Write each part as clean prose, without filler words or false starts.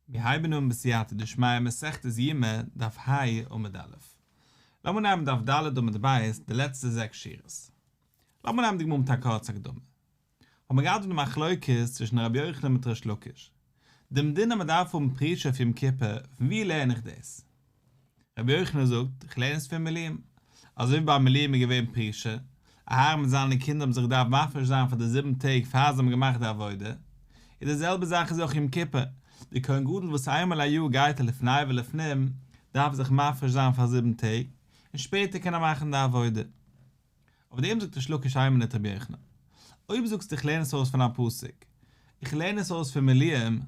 מיר הייבן אן בסייעתא דשמיא מסכת יומא דף ה עמוד א'. לאמיר נעמען דף ד' עמוד ב' די לעצטע זעקס שורות. לאמיר נעמען די גמרא מיט א קורצע הקדמה. האבן מיר געהאט דא די מחלוקת צווישן רבי יוחנן מיט ריש לקיש. דעם דין אז מען דארף האבן פרישה אויף יום כיפור, פון וואו לערן איך דאס? רבי יוחנן זאגט, איך לערן עס פון מילואים. אזוי ווי ביי מילואים איז געווען פרישה, אהרן מיט זיינע קינדער האבן זיך געדארפט מפריש זיין פאר די זיבן טעג פאר זיי האבן געמאכט די עבודה, איז די זעלבע זאך איז אויך יום כיפור, די כהן גדול וואס איינמאל א יאר גייט ער לפני ולפנים, דארף זיך מפריש זיין פאר זיבן טעג, און שפעטער קען ער מאכן די עבודה. אויף דעם זאגט ריש לקיש איין מינוט רבי יוחנן, אויב זאגסטו איך לערן עס אויס פון א פסוק, איך לערן עס אויס פון מילואים,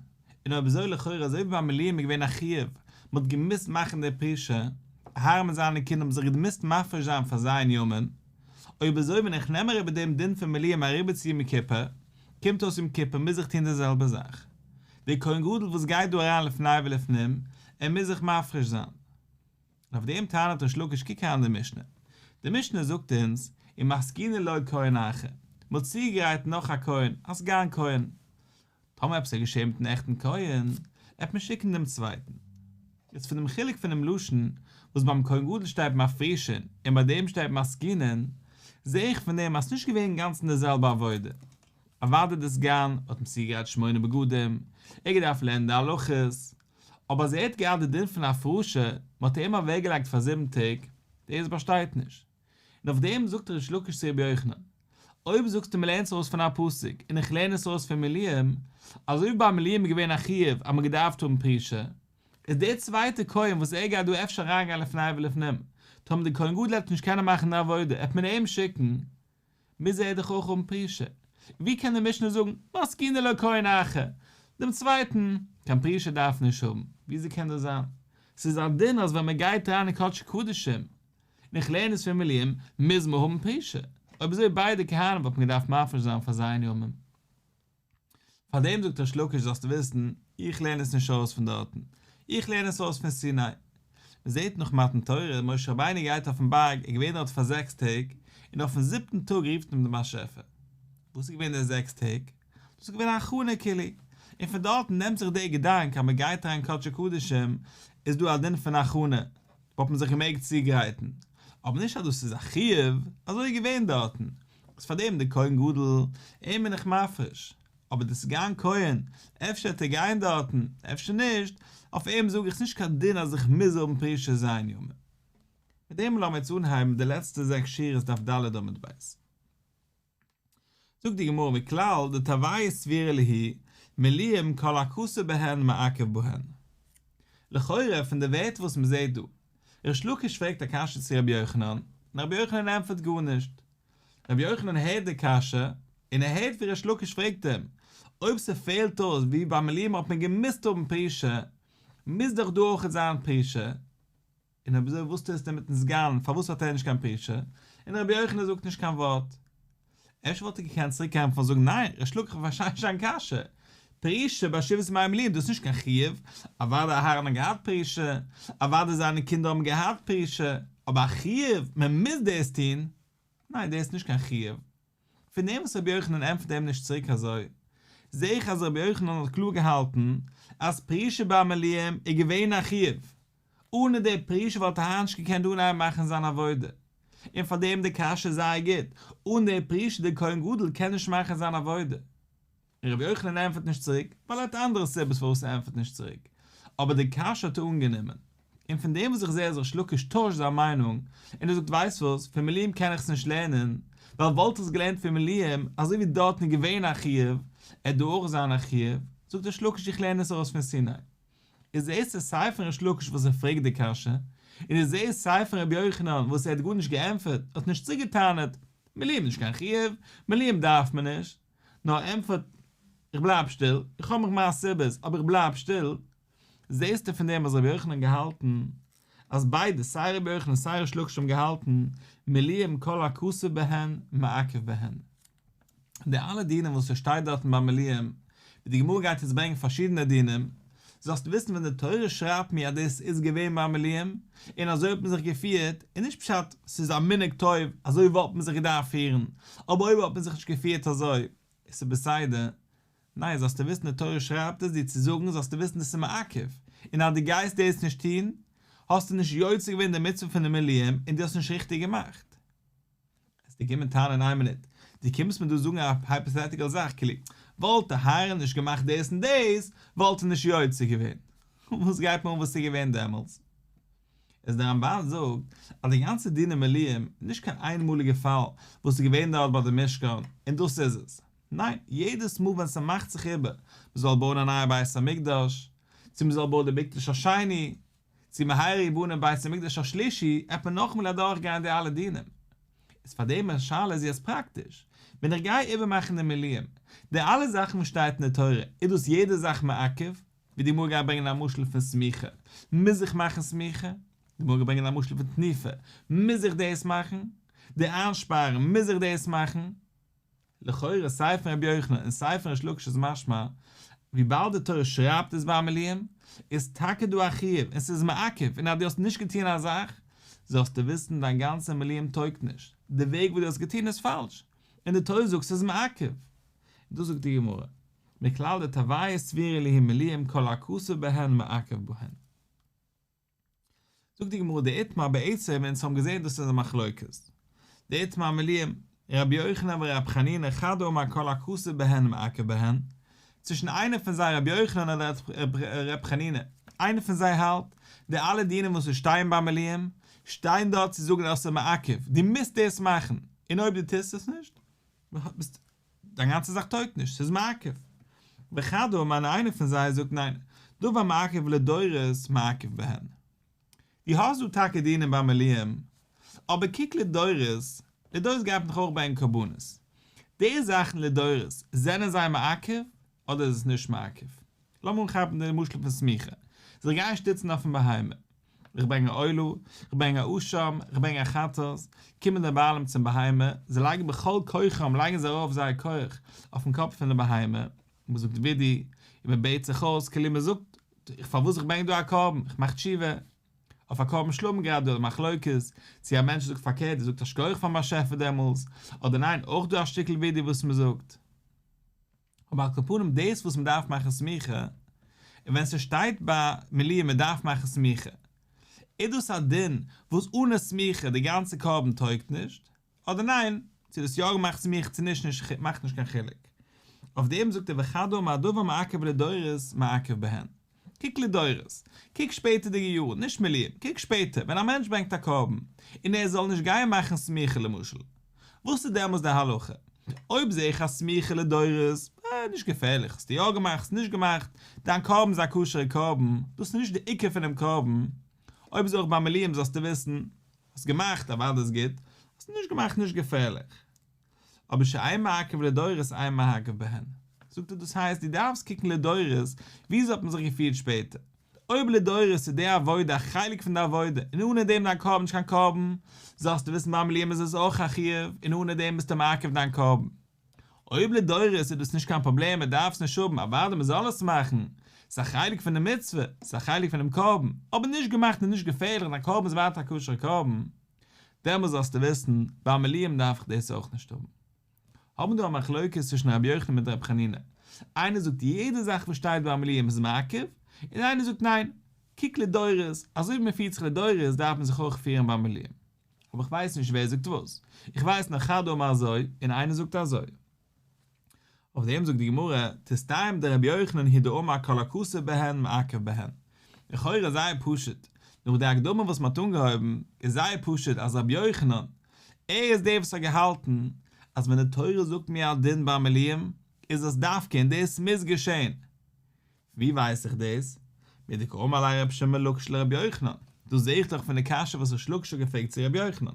און אויב אזוי לכאורה אזוי ווי ביי מילואים איז געווען א חיוב, מען האט געמוזט מאכן די פרישה, אהרן מיט זיינע קינדער האבן זיך געמוזט מפריש זיין פאר ז' ימים, אויב אזוי ווען איך נעם אריבער דעם דין פון מילואים אריבער צו יום כיפור, קומט אויס יום כיפור מוז איך טון די זעלבע זאך. דער כהן גדול וואס גייט דא אריין לפני ולפנים, ער מוז זיך מפריש זיין. און אויף דעם טענה'ט ריש לקיש קוק אריין די משנה, די משנה זאגט אונז ומתקינין לו כהן אחר, מ'האט צוגעגרייט נאך א כהן, א סגן כהן, טאמער עפעס איז געשען מיטן עכטן כהן, עט מען שיקן דעם צווייטן. יעצט פון דעם חילוק פונעם לשון, וואס ביים כהן גדול שטייט מפרישין און ביי דעם שטייט מתקינין, זעה איך פון דעם אז ס'נישט געווען אינגאנצן די זעלבע עבודה. אוודאי די סגן האט מען צוגעגרייט שמונה בגדים, ער האט געדארפט לערנען די הלכות, אבער אז ער האט געהאט די דין פון הפרשה, מען האט איהם אוועקגעלייגט פאר זיבן טעג, דאס באשטייט נישט. און אויף דעם זאגט ריש לקיש צו רבי יוחנן, אויב זאגסטו מען לערנט עס ארויס פון א פסוק, און איך לערן עס ארויס פון מילואים, אזוי ווי ביי מילואים איז געווען א חיוב אז מען האט געדארפט האבן פרישה, איז דער צווייטער כהן וואס ער גייט דא אפשר אריינגיין לפני ולפנים, טאמער דער כהן גדול העט נישט קענען מאכן די עבודה, העט מען איהם שיקן, מוז ער דאך אויך האבן פרישה. ווי קען די משנה זאגן מתקינין לו כהן אחר? דעם צווייטן, קיין פרישה דארף נישט האבן. וויאזוי קען דאס זיין? ס'איז א דין אז ווען מען גייט אריין אין קדשי קדשים, און איך לערן עס פון מילואים, מוז מען האבן פרישה. אויב אזוי ביידע כהנים וואלט מען געדארפט מפריש זיין פאר ז' ימים. פאר דעם זאגט ריש לקיש זאלסטו וויסן, איך לערן עס נישט ארויס פון דארטן, איך לערן עס ארויס פון סיני. מען זעט נאך מתן תורה, משה רבינו גייט אויפן בארג, ער איז געווען דארט פאר זעקס טעג, און אויפן זיבטן טאג רופט אים דער באשעפער. וואס איז געווען די זעקס טעג? דאס איז געווען א הכנה כאילו. און פון דארטן נעמט זיך דער געדאנק אז מען גייט אריין קדשי קדשים, איז דא א דין פון הכנה, וואלט מען זיך געמעגט צוגרייטן, אבער נישט אז דאס איז א חיוב, אזוי איז געווען דארטן, איז פאר דעם דער כהן גדול, אים בין איך מפריש, אבער דער סגן כהן, אפשר וועט ער גיין דארטן, אפשר נישט, אויף אים זאג איך ס'נישט קיין דין אז איך מוז האבן פרישה ז' ימים. מיט דעם לאמיר יעצט אנהייבן די לעצטע זעקס שורות דף ד' עמוד ב'. זאגט די גמרא מכלל דתרווייהו סבירא להו מילואים כל הכתוב בהן מעכב בהן. לכאורה פון די ווערטער וואס מען זעט דא, ריש לקיש פרעגט א קשיא צו רבי יוחנן, און רבי יוחנן ענטפערט גארנישט. רבי יוחנן הערט די קשיא, און ער הערט ווי ריש לקיש פרעגט אים, אויב ס'פעלט אויס ווי ביי מילואים האט מען געמוזט האבן פרישה, מוז דאך דא אויכעט זיין פרישה, און אויב אזוי וואס טוסטו מיטן סגן פארוואס האט ער נישט קיין פרישה? און רבי יוחנן זאגט נישט קיין ווארט. אפשר וואלט ער געקענט צוריק ענטפערן און זאגן ניין ריש לקיש איך פארשטיי נישט דיין קשיא, פרישה ביי שבעת ימי המילואים דאס איז נישט קיין חיוב, אוודאי אהרן האט געהאט פרישה, אוודאי זיינע קינדער האבן געהאט פרישה, אבער א חיוב מען מוז דאס טון, ניין דאס איז נישט קיין חיוב. פון דעם וואס רבי יוחנן ענטפערט אים נישט צוריק אזוי, זעה איך אז רבי יוחנן האט קלאר געהאלטן אז פרישה ביי מילואים איז געווען א חיוב, אנע די פרישה וואלט אהרן נישט געקענט אנהייבן מאכן זיין עבודה, און פאר דעם די קשיא איז זייער גוט, אן די פרישה דער כהן גדול קען נישט מאכן זיין עבודה. און רבי יוחנן ענטפערט נישט צוריק, ווייל ער האט אנדערע סיבות פארוואס ער ענטפערט נישט צוריק, אבער די קשיא האט ער אנגענומען. און פון דעם וואס איך זע אז ריש לקיש טוישט זיין מיינונג, און ער זאגט ווייסט וואס, פון מילואים קען איך עס נישט לערנען, ווייל וואלט איך עס געלערנט פון מילואים, אזוי ווי דארטן איז געווען א חיוב, עט דא אויך זיין א חיוב, זאגט ריש לקיש איך לערן עס ארויס פון סיני. איז זעסטו סיי פון ריש לקיש וואס ער פרעגט די קשיא, און דו זעסט סיי פון רבי יוחנן וואס ער האט גארנישט געענטפערט, האט נישט צוריקגעטענה'ט, מילואים נישט קיין חיוב, מילואים דארף מען נישט, נאר ענטפערט, איך בלייב שטיל, איך האב מיך מיינע סיבות, אבער איך בלייב שטיל, זעסטו פון דעם אז רבי יוחנן האט געהאלטן אז ביידע סיי רבי יוחנן סיי ריש לקיש האבן געהאלטן מילואים כל הכתוב בהן מעכב בהן. די אלע דינים וואס עס שטייט דארטן ביי מילואים, ווי די גמרא גייט יעצט ברענגען פארשידענע דינים, זאלסטו וויסן ווען די תורה שרייבט מיר אז דאס איז געווען ביי מילואים, און אזוי האט מען זיך געפירט, איז נישט פשט ס'איז א מנהג טוב, אזוי וואלט מען זיך געדארפט פירן, אבער אויב האט מען זיך נישט געפירט אזוי, איז ס'בסדר. ניין, זאלסטו וויסן די תורה שרייבט עס דיר צו זאגן זאלסטו וויסן דאס איז מעכב, און אז דו גייסט דאס נישט טון, האסטו נישט יוצא געווען די מצוה פון די מילואים און דו האסט נישט ריכטיג געמאכט. וועסטו קומען טענה'ן איין מינוט, דו קומסט מיר דא זאגן א הייפאטעטיקעל זאך כאילו וואלט אהרן נישט געמאכט דאס און דאס וואלט ער נישט יוצא געווען. וואס גייט מיר אן וואס איז געווען דעמאלטס? איז דער רמב"ן זאגט אז די גאנצע דיני מילואים איז נישט קיין איינמאליגע פאל וואס איז געווען דארט ביי די משכן און דאס איז עס. ניין, יעדעס מאל ווען ס'מאכט זיך איבער מ'זאל בויען א נייע בית המקדש, צו מ'זאל בויען די מקדש השני, צו מהרה יבנה בית המקדש השלישי, עט מען נאכאמאל אדורך גיין די אלע דינים. איז פאר דעם מיין שאלה איז יעצט פראקטיש, ווען איך גיי איבערמאכן די מילואים, די אלע זאכן וואס שטייט אין די תורה, איז דאס יעדע זאך מעכב? ווי די גמרא גייט ברענגען א משל פון סמיכה, מוז איך מאכן סמיכה? די גמרא גייט ברענגען א משל פון תנופה, מוז איך דאס מאכן? די איינשפארן, מוז איך דאס מאכן? לכאורה סיי פון רבי יוחנן און סיי פון ריש לקיש איז משמע, וויבאלד די תורה שרייבט עס ביי מילואים, איז טאקע דא א חיוב און ס'איז מעכב, און אז דו האסט נישט געטון א זאך, זאלסטו וויסן דיין גאנצע מילואים טויגט נישט, די וועג וואס דו האסט געטון איז פאלש, און די תורה זאגט ס'איז מעכב. און דאס זאגט די גמרא, מכלל דתרווייהו סבירא להו מילואים כל הכתוב בהן מעכב בהן. זאגט די גמרא דאיתמר בעצם אונז האבן געזען דאס איז א מחלוקת דאיתמר מילואים רבי יוחנן ורבי חנינא חד אמר כל הכתוב בהן מעכב בהן צווישן איינער פון זיי רבי יוחנן אדער רבי חנינא איינער פון זיי האלט די אלע דינים וואס עס שטייען ביי מילואים שטייען דארט צו זאגן אז עס איז מעכב דו מוזט דאס מאכן און אויב דו טוסט עס נישט ביסט דיין גאנצע זאך טויגט נישט, ס'איז מעכב. וחד אמר און איינער פון זיי זאגט ניין, דבר מעכב לדורות מעכב בהן. דו האסט דא טאקע דינים ביי מילואים, אבער קוק לדורות, לדורות גייט מען דאך אויך ברענגען קרבנות. די זאכן לדורות, זענען זיי מעכב אדער איז עס נישט מעכב? לאמיר אנכאפן די משל פון סמיכה, זיך גיין שטיצן אויפן בהמה. איך ברענג א עולה, איך ברענג א אשם, איך ברענג א חטאת, קומען די בעלים צום בהמה, זיי לייגן בכל כוחם לייגן זיי ארויף זייער כח אויפן קאפ פון די בהמה, מען זאגט וידוי, און מען בעט זיך אויס, כאילו מען זאגט, פארוואס איך ברענג דא א קרבן, איך מאך תשובה, אויף א קרבן שלמים גראדע דא א מחלוקת, צו א מענטש זאגט פארקערט, ער זאגט א שכוח פארן באשעפער דעמאלס, אדער ניין, אויך דא א שטיקל וידוי וואס מען זאגט. אבער על כל פנים דאס וואס מ'דארף מאכן סמיכה, און ווען ס'שטייט ביי מילואים מ'דארף מאכן סמיכה, איז דאס א דין וואס אנע סמיכה די גאנצע קרבן טויגט נישט, אדער ניין, צו דו האסט יא געמאכט סמיכה צו נישט נישט מאכט נישט קיין חילוק. אויף דעם זאגט ער וחד אמר דבר מעכב לדורות מעכב בהן. קוק לדורות, קוק שפעטערדיגע יארן, נישט מילואים, קוק שפעטער, ווען א מענטש ברענגט א קרבן, און ער זאל נישט גיין מאכן סמיכה למשל, וואס איז דעמאלס די הלכה? אויב זע איך אז סמיכה לדורות, אה, נישט געפערליך, האסטו יא געמאכט, האסט נישט געמאכט, דיין קרבן איז א כשר'ע קרבן, דאס איז נישט די עיקר פונעם קרבן, אויב איז אויך ביי מילואים זאלסטו וויסן, האסט געמאכט, אוודאי איז גוט, האסט נישט געמאכט נישט געפערליך. אבער שאין מעכב לדורות אין מעכב בהן. זאגט ער דאס הייסט דו דארפסט קוקן לדורות וויאזוי האט מען זיך געפירט שפעטער. אויב לדורות איז די עבודה א חלק פון די עבודה און אנע דעם דיין קרבן נישט קיין קרבן, זאלסטו וויסן ביי מילואים איז עס אויך א חיוב און אנע דעם ביסטו מעכב דיין קרבן. אויב לדורות איז דאס נישט קיין פראבלעם מען דארף עס נישט האבן אוודאי מען זאל עס מאכן, ס'איז א חלק פון די מצוה, ס'איז א חלק פונעם קרבן, אבער נישט געמאכט איז נישט געפערליך דיין קרבן איז ווייטער א כשר'ע קרבן. דעמאלס זאלסטו וויסן, ביי מילואים דארף איך דאס אויך נישט האבן. האבן דא א מחלוקת צווישן רבי יוחנן מיט רבי חנינא, איינער זאגט יעדע זאך וואס שטייט ביי מילואים איז מעכב, און איינער זאגט ניין, קוק לדורות, אזוי ווי מען פירט זיך לדורות דארף מען זיך אויך פירן ביי מילואים. אבער איך ווייס נישט ווער זאגט וואס, איך ווייס נאר חד אמר אזוי און איינער זאגט אזוי. אויף דעם זאגט די גמרא, תסתיים דרבי יוחנן הוא דאמר כל הכתוב בהן מעכב בהן. לכאורה זייער פשוט, נאך די הקדמה וואס מען האט אנגעהויבן, איז זייער פשוט אז רבי יוחנן, ער איז דער וואס האט געהאלטן אז ווען די תורה זאגט מיר א דין ביי מילואים, איז עס דווקא און דאס מוז געשען, ווי ווייס איך דאס? מדקאמר ליה רבי שמעון בן לקיש לרבי יוחנן, דאס זעה איך דאך פון די קשיא וואס ריש לקיש האט געפרעגט צו רבי יוחנן,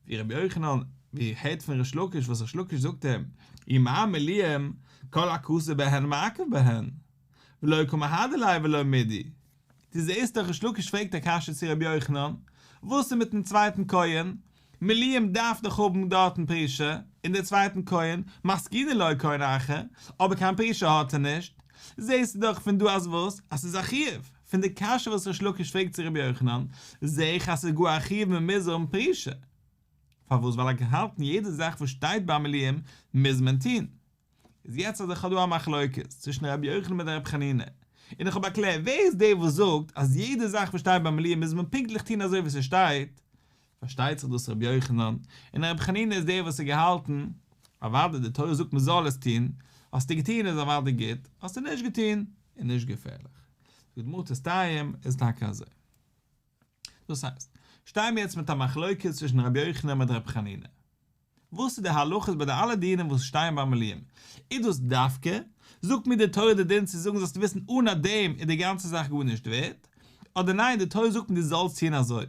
ווי רבי יוחנן ווי ער הערט פון ריש לקיש וואס ריש לקיש זאגט אים, ומה מילואים כל הכתוב בהן מעכב בהן, ולא קא מהדר ליה ולא מידי, דו זעסט דאך ריש לקיש פרעגט א קשיא צו רבי יוחנן, וואס איז מיטן צווייטן כהן? מילואים דארף דאך האבן דארטן פרישה, און דער צווייטן כהן, מתקינין לו כהן אחר, אבער קיין פרישה האט ער נישט, זעסטו דאך פון דא אז וואס? אז ס'איז א חיוב, פון די קשיא וואס ריש לקיש פרעגט צו רבי יוחנן, זע איך אז ס'איז גאר א חיוב מען מוז האבן פרישה. פארוואס? ווייל ער האט געהאלטן יעדע זאך וואס שטייט ביי מילואים מוז מען טון. איז יעצט אז איך האב דא א מחלוקת צווישן רבי יוחנן מיט רבי חנינא, און איך האב ערקלערט ווער איז דער וואס זאגט אז יעדע זאך וואס שטייט ביי מילואים מוז מען פונקטליך טון אזוי ווי ס'שטייט, פארשטייט זיך דאס רבי יוחנן, און רבי חנינא איז דער וואס האט געהאלטן, אוודאי די תורה זאגט מען זאל עס טון, האסטו געטון איז אוודאי גוט, האסטו נישט געטון איז נישט געפערליך. זאגט די גמרא תסתיים איז טאקע אזוי. דאס הייסט, שטייען מיר יעצט מיט א מחלוקת צווישן רבי יוחנן מיט רבי חנינא. וואס איז די הלכות ביי די אלע דינים וואס שטייען ביי מילואים? איז דאס דווקא, זאגט מיר די תורה די דין צו זאגן זאלסטו וויסן אן א דעם איז די גאנצע זאך גארנישט ווערט, אדער ניין די תורה זאגט מיר דו זאלסט טון אזוי,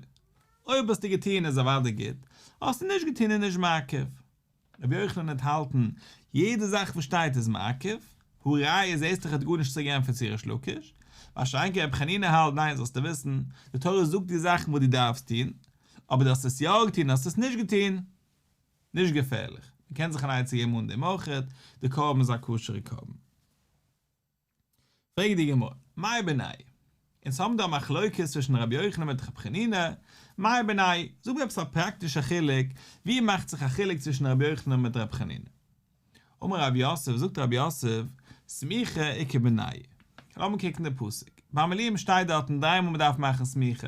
אויב האסטו געטון איז אוודאי גוט, האסטו נישט געטון איז נישט מעכב. רבי יוחנן האט געהאלטן יעדע זאך וואס שטייט איז מעכב, הא ראיה זעסט דאך ער האט גארנישט צוריק געענטפערט צו ריש לקיש, מה שאין כן רבי חנינא האלט ניין זאלסטו וויסן, די תורה זאגט דיר זאכן וואס דו דארפסט טון, אבער דו האסט עס יא געטון האסט עס נישט געטון, נישט געפערליך, מען קען זיך אן עצה געבן אן דעם אויכעט, די קרבן איז א כשר'ע קרבן. פרעגט די גמרא, מאי בינייהו? אונז האבן דא א מחלוקת צווישן רבי יוחנן מיט רבי חנינא, מאי בינייהו? זאג מיר עפעס א פראקטישע חילוק, ווי מאכט זיך א חילוק צווישן רבי יוחנן מיט רבי חנינא? אמר רב יוסף, זאגט רב יוסף, סמיכה איכא בינייהו. לאמיר קוקן די פסוק, ביי מילואים שטייט דארטן דריי מאל מען דארף מאכן סמיכה,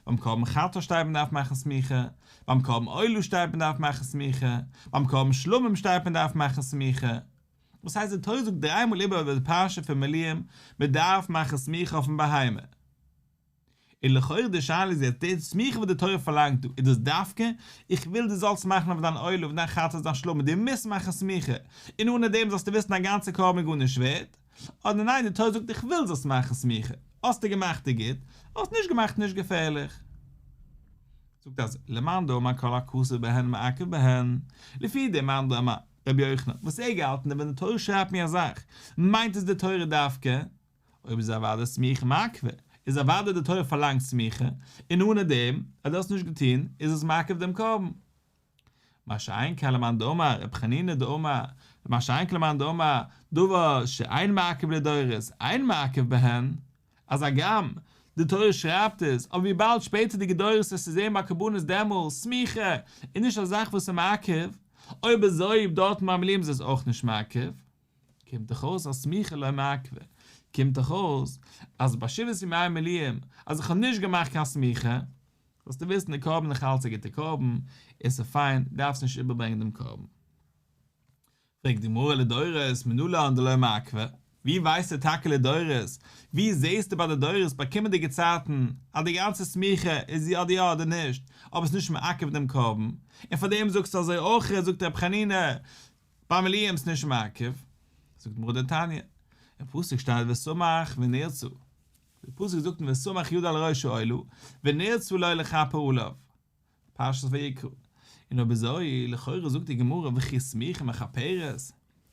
ביים קרבן חטאת שטייט מען דארף מאכן סמיכה, ביים קרבן עולה שטייט מען דארף מאכן סמיכה, ביים קרבן שלמים שטייט מען דארף מאכן סמיכה, וואס הייסט די תורה זאגט דריי מאל איבער איבער די פרשה פון מילואים מען דארף מאכן סמיכה אויפן בהמה. און לכאורה די שאלה איז יעצט די סמיכה וואס די תורה פארלאנגט דא איז דאס דווקא איך וויל דו זאלסט מאכן אויף דיין עולה אויף דיין חטאת דיין שלמים דו מוזט מאכן סמיכה און אנע דעם זאלסטו וויסן דיין גאנצע קרבן איז גארנישט ווערט אדער ניין די תורה זאגט איך וויל זאלסט מאכן סמיכה האסטו געמאכט איז גוט האסט נישט געמאכט נישט געפערליך. זאגט אז למאן דאמר כל הכתוב בהן מעכב בהן לפי דעם מאן דאמר רבי יוחנן, וואס ער געהאלטן ווען די תורה שרייבט מיר א זאך, מיינט עס די תורה דווקא? אויב איז אוודאי סמיכה מעכבא, איז אוודאי די תורה פארלאנגט סמיכה, און אנע דעם, אז דו האסט נישט געטון, איז עס מעכב דעם קרבן. מה שאין כן למאן דאמר רבי חנינא דאמר, מה שאין כן למאן דאמר דבר שאין מעכב לדורות, אין מעכב בהן, אז הגם די תורה שרייבט עס, אבער וויבאלד שפעטערדיגע דורות וועסטו זען ביי קרבנות דעמאלס, סמיכה איז נישט א זאך וואס איז מעכב, אויב אזוי דארטן ביי מילואים איז עס אויך נישט מעכב, קומט דאך אויס אז סמיכה לא מעכבא, קומט דאך אויס אז ביי שבעת ימי המילואים אז איך האב נישט געמאכט קיין סמיכה, זאלסטו וויסן די קרבן איז נאך אלץ א גוטע קרבן, עס איז פיין, דארפסט נישט איבערברענגען דעם קרבן. פרעגט די גמרא לדורות מנלן דלא מעכבא, ווי ווייסטו טאקע לדורות, ווי זעהסטו ביי די דורות ביי קומענדיגע צייטן אז די גאנצע סמיכה איז יא אדער יא אדער נישט, אבער ס'איז נישט מעכב דעם קרבן, און פאר דעם זאגסטו אזוי אויך זאגט ר' חנינא ביי מילואים ס'נישט מעכב, זאגט די גמרא דתניא, אין פסוק שטייט וסמך ונרצה, די פסוק זאגט וסמך ידו על ראש העולה ונרצה לו לכפר עליו, פרשת ויקרא, און אויב אזוי, לכאורה זאגט די גמרא וכי סמיכה מכפרת,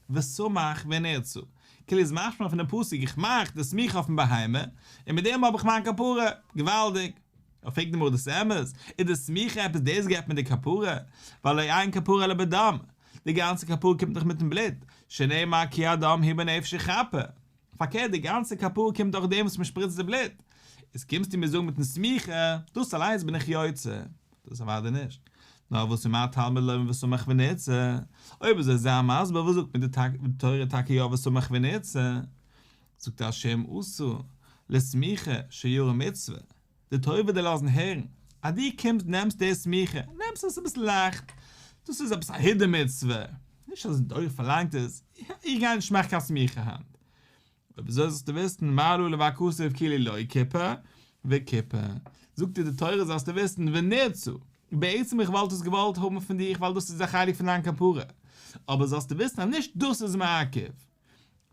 וסמך ונרצה, כאילו איז משמע פון דעם פסוק איך מאך די סמיכה אויפן בהמה, און מיט דעם האב איך מיין כפרה, געוואלדיג. אבער פרעגט די גמרא דאס אמת? איז די סמיכה עפעס דאס געבט מיר די כפרה? והלא אין כפרה אלא בדם, די גאנצע כפרה קומט דאך מיטן בלוט, שנאמר כי הדם הוא בנפש יכפר. פארקערט די גאנצע כפרה קומט דורך דעם וואס מען שפריצט די בלוט, איז קומסטו מיר זאגן מיטן סמיכה, דאס אליינס בין איך יוצא? דאס אוודאי נישט. נאר וואס ומה תלמוד לומר וסמך ונרצה, אויב אזוי זיי מסביר וואס זאגט מיר די תורה טאקע יא וסמך ונרצה, זאגט ער על שום עשה לסמיכה שיירא מצוה, די תורה וויל דיר לאזן הערן אז דו קומסט נעמסט די סמיכה, נעמסט עס אביסל לייכט, דאס איז עפעס א הידור מצוה, נישט אז די תורה פארלאנגט עס, איך גיי נישט מאכן קיין סמיכה היינט. אויב אזוי זאלסטו וויסן מעלה עליו הכתוב כאילו לא כיפר, וכיפר. זאגט דיר די תורה זאלסטו וויסן ונרצה, בעצם איך וואלט עס געוואלט האבן פון דיך ווייל דאס איז א חלק פון דיין כפרה, אבער זאלסטו וויסן אז נישט דאס איז מעכב,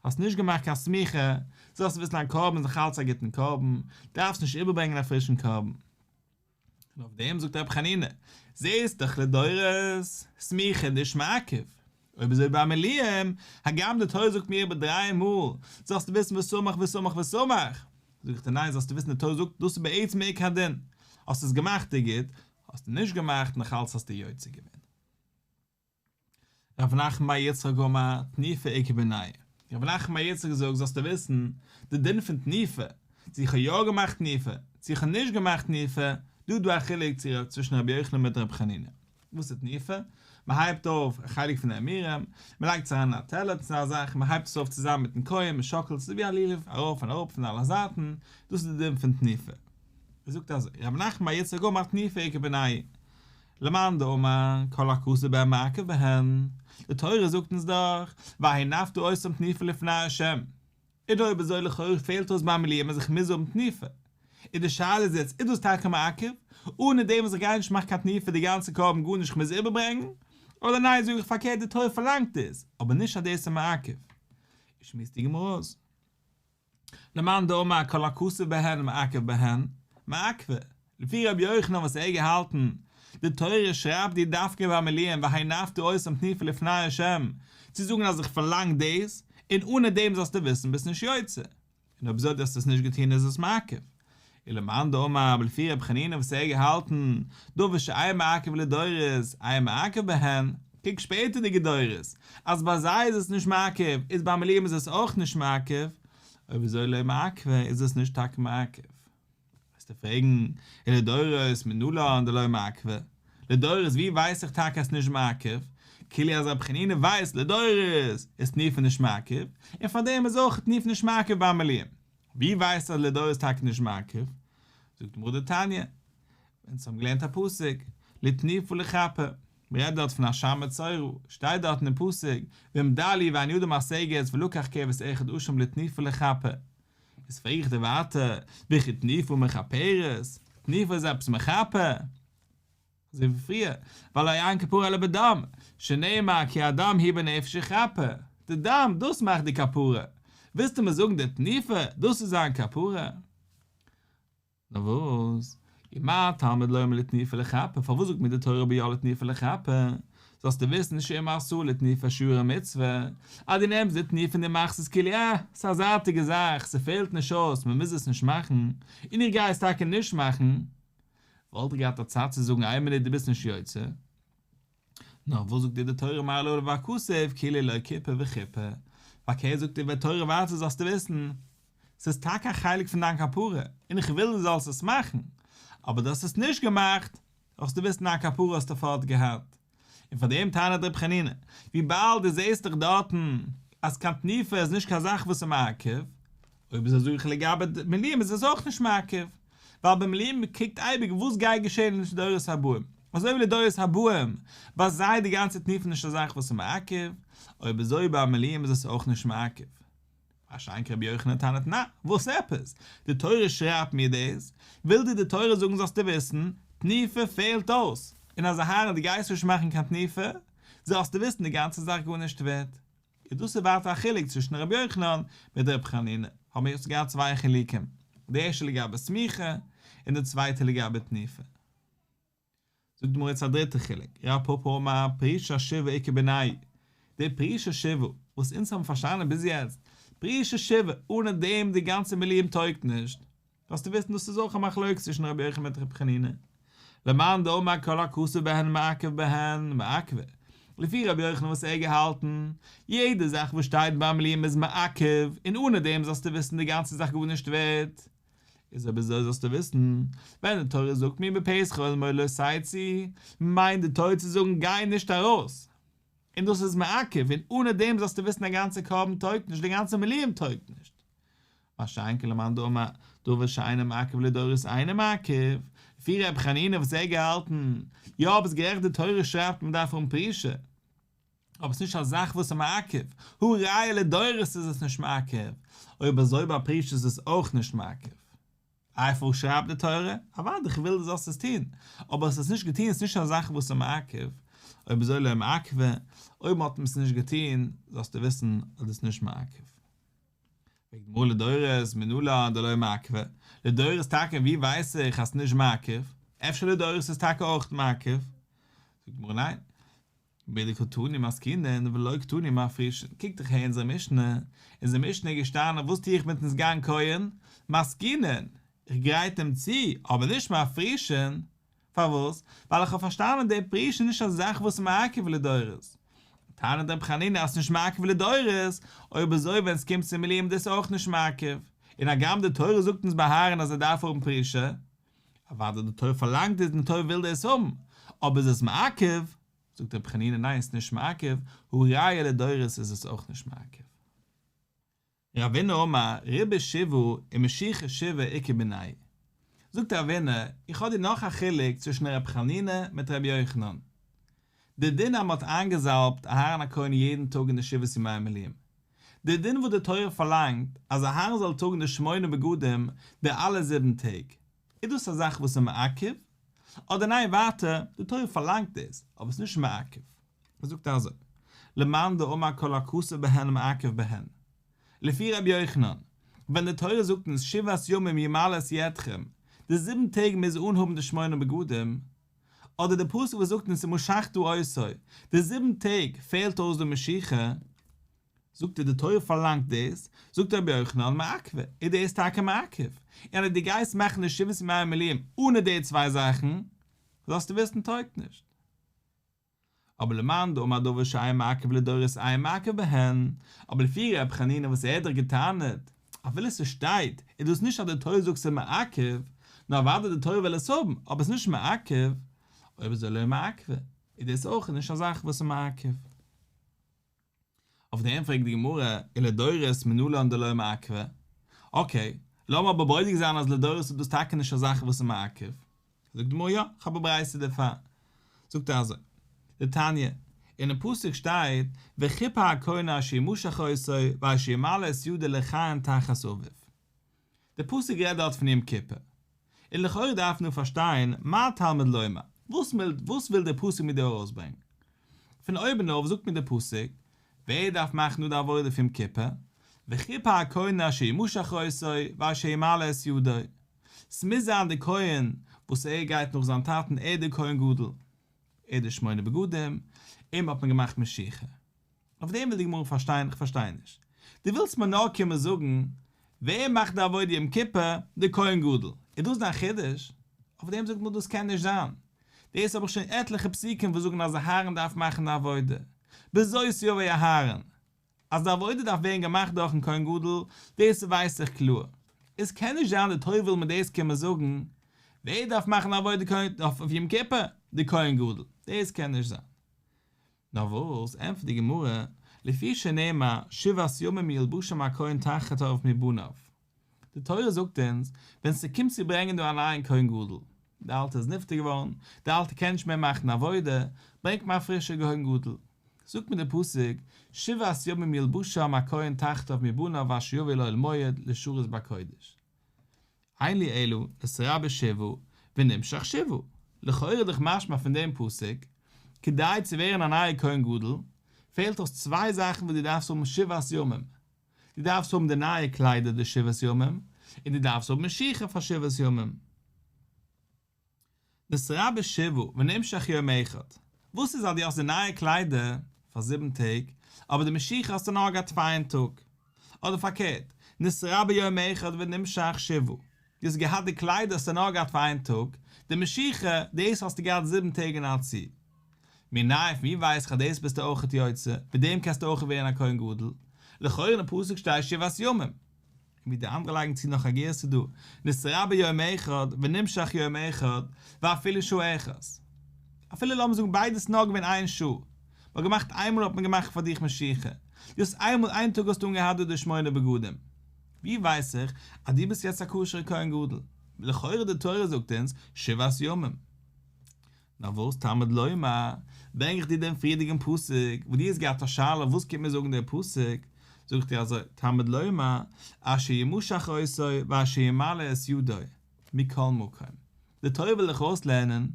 האסט נישט געמאכט קיין סמיכה, זאלסט וויסן דיין קרבן איז נאך אלץ א גוטן קרבן, דארפסט נישט איבערברענגען א פרישן קרבן. און אויף דעם זאגט רבי חנינא, זעסט דאך לדורות, סמיכה נישט מעכב, אויב אזוי ביי מילואים, הגם די תורה זאגט מיר איבער דריי מאל, זאלסטו וויסן וסמך וסמך וסמך, זאג איך דיר ניין זאלסטו וויסן די תורה זאגט דאס איז בעצם עיקר הדין, האסט עס געמאכט איז גוט, האסטו נישט געמאכט נאך אלץ האסטו יוצא געווען. רב נחמן בר יצחק אמר, תנופה איכא בינייהו. רב נחמן בר יצחק זאגט, זאלסטו וויסן, די דין פון תנופה, צו איך האב יא געמאכט תנופה, צו איך האב נישט געמאכט תנופה, דא איז דא א חילוק צווישן רבי יוחנן מיט רבי חנינא. וואס איז תנופה? מען הייבט אויף א חלק פון די אימורים, מען לייגט עס אריין אין א טעלער צו א זאך, מען הייבט עס אויף צוזאמען מיטן כהן, מען שאקלט עס ווי א לולב, ארויף און אראפ פון אלע זייטן, דאס איז די דין פון תנופה. ער זאגט אזוי, רב נחמן בר יצחק אמר תנופה איכא בינייהו למאן דאמר כל הכתוב בהן מעכב בהן, די תורה זאגט אונז דאך, והנפת אותם תנופה לפני ה', און אויב אזוי לכאורה פעלט אויס ביי מילואים אז איך מוז האבן תנופה. און די שאלה איז יעצט איז דאס טאקע מעכב? אנע דעם וואס איך גיי נישט מאכן קיין תנופה די גאנצע קרבן גארנישט איך מוז איבערברענגן? אדער ניין זאג איך פארקערט די תורה פארלאנגט עס אבער נישט אז דאס איז מעכב. שמועסט די גמרא אויס. למאן דאמר כל הכתוב בהן מעכב בהן, מעכבא, לפי רבי יוחנן וואס ער האט געהאלטן, די תורה שרייבט דיר דווקא ביי מילואים והנפת אותם תנופה לפני ה', צו זאגן אז איך פארלאנג דאס, און אנע דעם זאלסטו וויסן ביסט נישט יוצא, און אויב אזוי דו האסט עס נישט געטון איז עס מעכב. ולמאן דאמר לפי רבי חנינא וואס ער האט געהאלטן, דבר שאין מעכב לדורות, אין מעכב בהן, קוק שפעטערדיגע דורות, אז ביי זיי איז עס נישט מעכב, איז ביי מילואים איז עס אויך נישט מעכב, אויב אזוי לא מעכבא איז עס נישט טאקע מעכב. וועסטו פרעגן, ולדורות מנלן דלא מעכבא? לדורות ווי ווייס איך טאקע אז ס'נישט מעכב? כאילו אז רבי חנינא ווייסט לדורות איז תנופה נישט מעכב, און פארדעם איז אויך תנופה נישט מעכב ביי מילואים. ווי ווייסטו אז לדורות איז טאקע נישט מעכב? זאגט די גמרא דתניא, אונז האבן געלערנט א פסוק, לתנופה לכפר, מ'רעדט דארט פון אשם מצורע, שטייט דארט אין פסוק, ואם דל הוא ואין ידו משגת ולקח כבש אחד אשם לתנופה לכפר. איז פרעג איך דיר ווייטער, וכי תנופה מכפרת? תנופה איז עפעס מכפר? אזוי ווי פריער, והלא אין כפרה אלא בדם, שנאמר כי הדם הוא בנפש יכפר, די דם דאס מאכט די כפרה, ווילסטו מיר זאגן די תנופה דאס איז זיין כפרה? נאר וואס? ומה תלמוד לומר לתנופה לכפר, פארוואס זאגט מיר די תורה אבער יא לתנופה לכפר? זאלסטו וויסן שאם עשאה לתנופה שרי מצוה, אז דו נעמסט די תנופה און דו מאכסט עס כאילו אה, ס'איז א זייטיגע זאך, ס'פעלט נישט אויס, מ'מוז עס נישט מאכן, און איך גיי עס טאקע נישט מאכן, וואלט איך געהאט א צד צו זאגן איין מינוט דו ביסט נישט יוצא. נאר וואס זאגט דיר די תורה מעלה עליו הכתוב כאילו לא כיפר וכיפר, פארקערט זאגט דיר די תורה ווייטער זאלסטו וויסן, ס'איז טאקע א חלק פון דיין כפרה, און איך וויל דו זאלסט עס מאכן, אבער דו האסט עס נישט געמאכט, זאלסטו וויסן א כפרה האסטו פארט געהאט. און פאר דעם טענה'ט ר' חנינא, וויבאלד דו זעסט דאך דארטן אז קיין תנופה איז נישט קיין זאך וואס איז מעכב, אויב אזוי זאג איך לגבי מילואים איז עס אויך נישט מעכב, ווייל ביי מילואים קוקט אייביג וואס גייט געשען אין דורות הבאים, אזוי ווי לדורות הבאים ביי זיי די גאנצע תנופה נישט א זאך וואס איז מעכב, אויב אזוי ביי מילואים איז עס אויך נישט מעכב. מה שאין כן רבי יוחנן טענה'ט נא, וואס עפעס? די תורה שרייבט מיר דאס, וויל דיר די תורה זאגן זאלסטו וויסן, תנופה פעלט אויס, און אז אהרן דו גייסט נישט מאכן קיין תנופה, זאלסטו וויסן די גאנצע זאך גארנישט ווערט. און דאס איז ווייטער א חילוק צווישן רבי יוחנן מיט רבי חנינא, האבן מיר יעצט געהאט צוויי חילוקים, די ערשטע לגבי סמיכה, און די צווייטע לגבי תנופה. זאגט די גמרא יעצט א דריטע חילוק, רב פפא אמר פרישת שבעה איכא בינייהו, די פרישת שבעה וואס אונז האבן פארשטאנען ביז יעצט, פרישת שבעה, אנע דעם די גאנצע מילואים טויגט נישט, זאלסטו וויסן דאס איז אויך א מחלוקת צווישן רבי יוחנן מיט רבי חנינא, למאן דאמר כל הכתוב בהן מעכב בהן מעכבא, לפי רבי יוחנן וואס ער האט געהאלטן, יעדע זאך וואס שטייט ביי מילואים איז מעכב, און אנע דעם זאלסטו וויסן די גאנצע זאך גארנישט ווערט. איז אויב אזוי זאלסטו וויסן, ווען די תורה זאגט מיר מפתח אוהל מועד לא תצאו, מיינט די תורה צו זאגן גיי נישט ארויס, און דאס איז מעכב, און אנע דעם זאלסטו וויסן א גאנצע קרבן טויגט נישט, די גאנצע מילואים טויגט נישט. מה שאין כן למאן דאמר דבר שאינו מעכב לדורות אינו מעכב, לפי ר' חנינא וואס ער האט געהאלטן, יא ביסט גערעכט די תורה שרייבט מען דארף האבן פרישה, אבער ס'נישט א זאך וואס איז מעכב, הא ראיה לדורות איז עס נישט מעכב, אויב אזוי ביי פרישה איז עס אויך נישט מעכב. איי פארוואס שרייבט די תורה? אוודאי איך וויל דו זאלסט עס טון, אבער האסט עס נישט געטון איז נישט א זאך וואס איז מעכב, אויב אזוי לא מעכבא, אויב מ'האט עס נישט געטון זאלסטו וויסן אז דאס איז נישט מעכב. פרעגט די גמרא לדורות מנלן דלא מעכבא, לדורות טאקע ווי ווייס איך אז ס'נישט מעכב, אפשר לדורות איז טאקע אויך מעכב? זאגט די גמרא ניין, מדקתני מתקינין ולא קתני מפרישין, קוק דיך הער אונזער משנה, אונזער משנה איז געשטאנען וואס טו איך מיטן סגן כהן? מתקינין, איך גרייט אים צו, אבער נישט מפרישין, פארוואס? ווייל איך האב פארשטאנען די פרישה איז נישט א זאך וואס איז מעכב לדורות. טענה'ט רבי חנינא אז ס'נישט מעכב לדורות, אויב אזוי ווען ס'קומט צו מילואים איז דאס אויך נישט מעכב, און הגם די תורה זאגט אונז ביי אהרן אז ער דארף האבן פרישה, אוודאי די תורה פארלאנגט דאס און די תורה וויל דאס האבן, אבער איז עס מעכב? זאגט רבי חנינא ניין ס'איז נישט מעכב, הא ראיה לדורות איז עס אויך נישט מעכב. רבינא אמר ריבוי שבעה ומשיחה שבעה איכא בינייהו. זאגט רבינא, איך האב דיר נאך א חילוק צווישן רבי חנינא מיט רבי יוחנן. די דין אז מען האט איינגעזאלבט אהרן הכהן יעדן טאג אין די שבעת ימי המילואים. די דין וואס די תורה פארלאנגט אז אהרן זאל טראגן די שמונה בגדים די אלע זיבן טעג. איז דאס א זאך וואס איז מעכב? אדער ניין ווייטער, די תורה פארלאנגט דאס, אבער עס איז נישט מעכב. ער זאגט אזוי, למאן דאמר כל הכתוב בהן מעכב בהן. לפי רבי יוחנן, ווען די תורה זאגט אונז שבעת ימים ימלא את ידכם, די זיבן טעג מוז אנהאבן די שמונה בגדים, אדער די פסוק וואס זאגט אונז ומשחת אותו, די זיבן טעג פעלט אויס די משיחה, זאגט ער די תורה פארלאנגט דאס, זאגט רבי יוחנן מעכבא, איז דאס טאקע מעכב, און אז דו גייסט מאכן די שבעת ימי המילואים אנע די צוויי זאכן, זאלסטו וויסן טויגט נישט. אבער למאן דאמר דבר שאין מעכב לדורות אין מעכב בהן, אבער לפי ר' חנינא וואס ער האט דאך געטענה'ט, אפילו ס'שטייט, איז דאס נישט אז די תורה זאגט ס'איז מעכב, נאר אוודאי די תורה וויל עס האבן, אבער ס'איז נישט מעכב, אויב אזוי לא מעכבא, איז דאס אויך נישט א זאך וואס איז מעכב. אויף דעם פרעגט די גמרא, ולדורות מנלן דלא מעכבא? אקעי, לאמיר אבער בודק זיין אז לדורות איז דאס טאקע נישט א זאך וואס איז מעכב. זאגט די גמרא, יא, כ'האב א ברייתא דערפאר. זאגט ער אזוי, דתניא, אינעם פסוק שטייט, וכיפר הכהן אשר ימשח אותו ואשר ימלא את ידו לכהן תחת אביו. דער פסוק רעדט דארט פון יום כיפור, און לכאורה דארף מען פארשטיין מה תלמוד לומר, וואס וואס וויל דער פסוק מיר דא ארויסברענגען? פון אויבן אויף זאגט מיר דער פסוק, ווער דארף מאכן דא די עבודה פון יום כיפור? וכיפר הכהן אשר ימשח אותו ואשר ימלא את ידו, ס'מוז זיין דער כהן וואס ער גייט נאך זיין טאטן ער איז דער כהן גדול, ער איז דער שמונה בגדים, אים האט מען געמאכט משיחה. אויף דעם וויל די גמרא פארשטיין, איך פארשטיי נישט. דו ווילסט מיר נאר קומען זאגן, ווער מאכט די עבודה יום כיפור? די כהן גדול. איז דאס דיין חידוש? אויף דעם זאגט די גמרא דאס קען נישט זיין. דאס האב איך שוין עטליכע פסוקים וואס זאגן אז אהרן דארף מאכן די עבודה. בזאת יבא אהרן. אז די עבודה דארף ווערן געמאכט דורכן כהן גדול, דאס ווייס איך קלאר. עס קען נישט זיין די תורה וויל מיר דאס קומען זאגן, ווער דארף מאכן די עבודה אויף יום כיפור? די כהן גדול. דאס קען נישט זיין. נאר וואס, ענטפערט די גמרא, לפי שנאמר שבעת ימים ילבשם הכהן תחתיו מבניו. די תורה זאגט אונז, ווען ס'קומט צו ברענגען דא א נייען כהן גדול, די אלטע איז נפטר געווארן, די אלטע קען נישט מער מאכן עבודה, ברענגט מען א פרישע כהן גדול. זאגט מיר די פסוק, שבעת ימים ילבשם הכהן תחתיו מבניו אשר יבואו אל אוהל מועד לשרת בקודש. אין לי אלא נתרבו שבעה ונמשח שבעה, לכאורה איז דאך משמע פון דעם פסוק, כדי צו ווערן א נייער כהן גדול, פעלט אויס צוויי זאכן וואס דו דארפסט האבן שבעת ימים, דו דארפסט האבן די נייע קליידער די שבעת ימים, און דו דארפסט האבן משיחה פאר שבעת ימים. נתרבו שבעה ונמשח יום אחד, וואס איז אז דו האסט די נייע קליידער פאר זיבן טעג, אבער די משיחה האסטו נאר געהאט פאר איין טאג? אדער פארקערט, נתרבו יום אחד ונמשח שבעה, דו האסט געהאט די קליידער האסטו נאר געהאט פאר איין טאג, די משיחה, דאס האסטו געהאט זיבן טעג אין א צי. מנין פון ווי ווייס איך אז דאס ביסטו אויכעט יוצא, מיט דעם קענסטו אויך ווערן א כהן גדול, לכאורה אין פסוק שטייט שבעת ימים. און ווי די אנדערע לייגן צו נאך א גירסא דא, נתרבה יום אחד ונמשך יום אחד ואפילו שעה אחת. אפילו לאמיר זאגן ביידע איז נאר געווען איין שעה, מ'האט געמאכט איינמאל האט מען געמאכט פאר דיך משיחה, דו האסט איינמאל איין טאג האסטו אנגעהאט דא די שמונה בגדים, ווי ווייס איך אז דו ביסט יעצט א כשר'ע כהן גדול? לכאורה די תורה זאגט אונז שבעת ימים. נאר וואס תלמוד לומר, ברענג איך דיר דעם פריערדיגן פסוק, וואס דו האסט געהאט א שאלה וואס קומט מיר זאגן דער פסוק, זאג איך דיר אזוי, תלמוד לומר, אשר ימשח אותו ואשר ימלא את ידו, מכל מקום. די תורה וויל דיך אויסלערנען,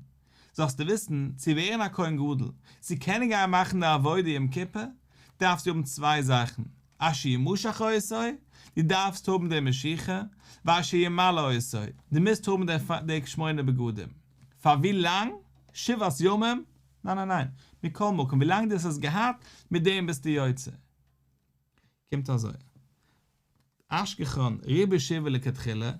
זאלסטו וויסן, צו ווערן א כהן גדול, צו קענען גיין מאכן די עבודה יום כיפור, דארפסטו האבן צוויי זאכן, אשר ימשח אותו, דו דארפסט האבן די משיחה, ואשר ימלא אותו, דו מוזט האבן די שמונה בגדים. פאר ווי לאנג? שבעת ימים? ניין ניין ניין, מכל מקום ווי לאנג דו האסט עס געהאט, מיט דעם ביסטו יוצא. קומט אזוי, אשכחן ריבוי שבעה לכתחילה,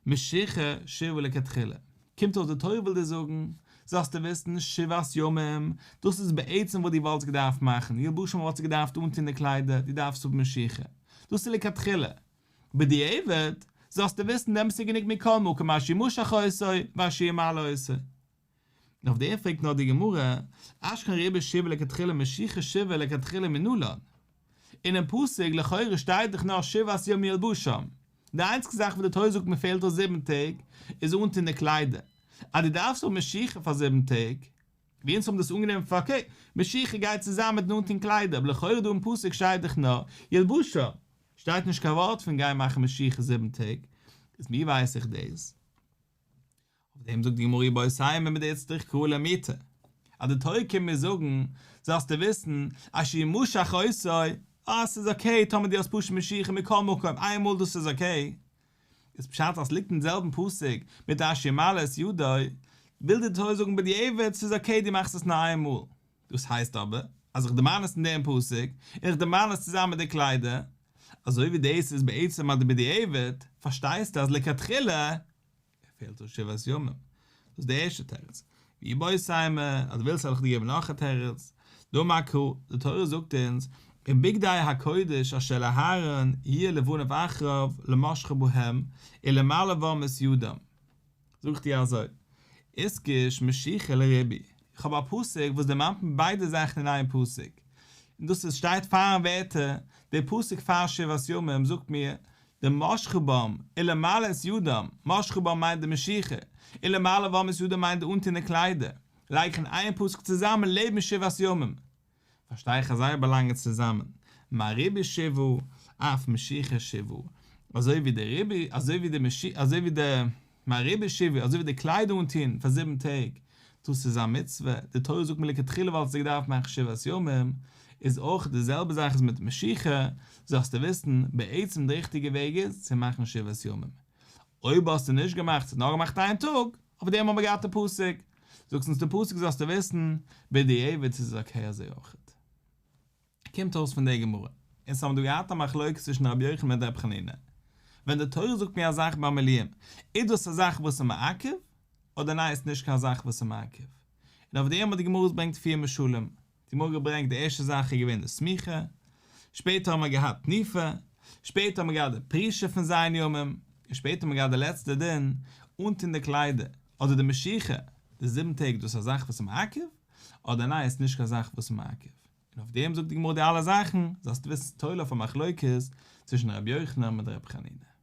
משיחה שבעה לכתחילה. קומט אויס די תורה וויל דיר זאגן, זאלסטו וויסן, שבעת ימים, דאס איז בעצם וואס דו וואלטסט געדארפט מאכן, ילבשם וואלטסטו געדארפט אנטון די קליידער, דו דארפסט האבן משיחה. דאס איז לכתחילה. בדיעבד, זאלסטו וויסן דעמאלטס איז גענוג מכל מקום אשר ימשח אותו ואשר ימלא אותו. און אויף דעם פרעגט נאר די גמרא, אשכחן ריבוי שבעה לכתחילה משיחה שבעה לכתחילה מנלן? אינעם פסוק לכאורה שטייט דאך נאר שבעת ימים ילבשם, די איינציגסטע זאך וואס די תורה זאגט מען פעלט אויס זיבן טעג איז אנטון די קליידער, אז דו דארפסט האבן משיחה פאר זיבן טעג, ווי אונז האבן דאס אנגענומען פאר אקעי, משיחה גייט צוזאמען מיטן אנטון קליידער, אבער לכאורה דא אין פסוק שטייט דאך נאר ילבשם, שטייט נישט קיין ווארט פון גיין מאכן משיחה זיבן טעג, איז ווי ווייס איך דאס? אויף דעם זאגט די גמרא איבעית אימא מדאיצטריך קרא למעוטי, אז די תורה קומט מיר זאגן, זאלסטו וויסן, אשר ימשח אותו, אז ס'איז אקעי טאמער דו האסט פשוט משיחה מכל מקום איינמאל דאס איז אקעי, איז פשט אז ס'ליגט אין זעלבן פסוק מיט אשר ימלא את ידו, וויל די תורה זאגן בדיעבד ס'איז אקעי דו מאכסט עס נאר איינמאל, דאס הייסט אבער אז איך דערמאן עס אין דעם פסוק, און איך דערמאן עס צוזאמען מיט די קליידער, אזוי ווי דאס איז בעצם א בדיעבד, פארשטייסטו אז לכתחילה פעלט אויס שבעת ימים. דאס איז די ערשטע תירוץ. ואיבעית אימא, אז דו ווילסט וועל איך דיר געבן נאך א תירוץ. דאמר קרא, די תורה זאגט אונז, ובגדי הקודש אשר לאהרן יהיו לבניו אחריו למשחה בהם ולמלא בם את ידם. זאג איך דיר אזוי, איתקש משיחה לריבוי, איך האב א פסוק וואס דערמאנט מיר ביידע זאכן אין איין פסוק, און דאס איז שטייט פארן ווערטער, דער פסוק פאר שבעת ימים זאגט מיר די משחה בם ולמלא את ידם, משחה בם מיינט די משיחה, ולמלא בם את ידם מיינט די אנטון די קליידער, לייג איך אין איין פסוק צוזאמען לעבן שבעת ימים. פארשטיי איך אז זיי באלאנגען צוזאמען, מה ריבוי שבעה, אף משיחה שבעה, אזוי ווי די ריבוי, אזוי ווי די משיחה, אזוי ווי די, מה ריבוי שבעה, אזוי ווי די קליידער אנטון פאר זיבן טעג, דאס איז א מצוה, די תורה זאגט מלכתחילה וואלסטו געדארפט מאכן שבעת ימים, איז אויך די זעלבע זאך איז מיט משיחה, זאלסטו וויסן, בעצם די ריכטיגע וועג איז צו מאכן שבעת ימים. אויב האסטו נישט געמאכט, נאר געמאכט איין טאג, אויף דעם האבן מיר געהאט די פסוק, זאגט אונז די פסוק זאלסטו וויסן, בדיעבד איז עס אקעי אזוי אויכעט. קומט אויס פון די גמרא, אונז האבן דא געהאט א מחלוקת צווישן רבי יוחנן מיט רבי חנינא, ווען די תורה זאגט מיר א זאך ביי מילואים, איז דאס א זאך וואס איז מעכב, אדער ניין איז נישט קיין זאך וואס איז מעכב. און אויף דעם האט די גמרא געברענגט פיר משלים, די גמרא געברענגט די ערשטע זאך איז געווען די סמיכה, שפעטער האבן מיר געהאט תנופה, שפעטער האבן מיר געהאט די פרישה פון ז' ימים, און שפעטער האבן מיר געהאט די לעצטע דין, אנטון די קליידער, אדער די משיחה, די זיבן טעג דאס איז א זאך וואס איז מעכב, אדער ניין איז נישט קיין זאך וואס איז מעכב. און אויף דעם זאגט די גמרא די אלע זאכן, זאלסטו וויסן ס'תולה אויף א מחלוקת צווישן רבי יוחנן מיט רבי חנינא.